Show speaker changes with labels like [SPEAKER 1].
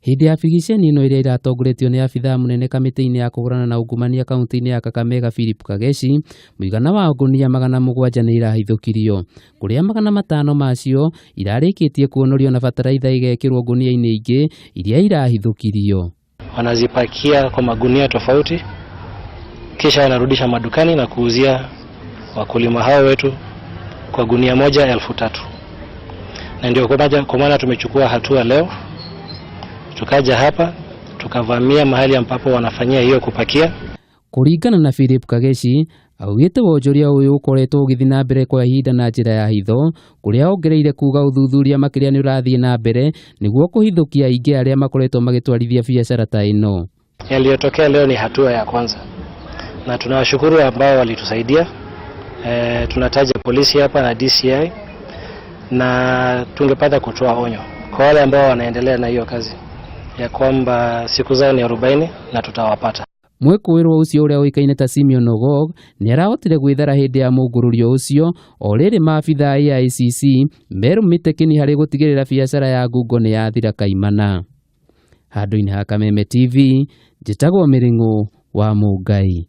[SPEAKER 1] Hĩndĩ ya bigiceni ĩno ĩrĩa ĩratongoretio nĩ abithaa mũnene kamĩtĩ-inĩ ya kũhũrana na ungumania kaunti-inĩ ya Kakamega Philip Kageshi, mũigana wa ngũnia 700 nĩ irahithũkirio, kũrĩa 500 macio irarĩkĩtie kuonorio na bataraitha ĩgekĩrwo ngũnia-inĩ ingĩ iria irahithũkirio.
[SPEAKER 2] Wanazipakia kwa magunia tofauti, kisha wanarudisha madukani na kuuzia wakulima hao wetu kwa gunia moja 3,000. Na ndio kwa maana tumechukua hatua leo, tukaja hapa tukavamia mahali ambapo wanafanyia hiyo kupakia.
[SPEAKER 1] Kũringana na Philip Kageshi, augĩte wonjoria ũyũ ũkoretwo ũgĩthiĩ na mbere kwa ihinda na njĩra ya hitho, kũrĩa ongereire kuga ũthuthuria makĩria nĩ ũrathiĩ na mbere nĩguo kũhithũkia aingĩ arĩa makoretwo magĩtwarithia biacara ta ĩno.
[SPEAKER 2] Yaliyotokea leo ni hatua ya kwanza, na tunawashukuru ambao walitusaidia. Tunataja polisi hapa na DCI, na tungepata kutoa onyo kwa wale ambao wanaendelea na hiyo kazi ya kwamba siku zao ni 40 na tutawapata.
[SPEAKER 1] Mwĩkũĩrwo ũcio ũrĩa ũĩkaine ta Simeon Ogog nĩ arahotire gwĩthara hĩndĩ ya mũngũrũrio ũcio, o rĩrĩ maabithaa a EACC merũmĩte kĩni harĩ gũtigĩrĩra biacara ya ngungo nĩ yathira kaimana. Handũ-inĩ ha Kameme TV, njĩtagwo Mĩrĩng'ũ wa Mũngai.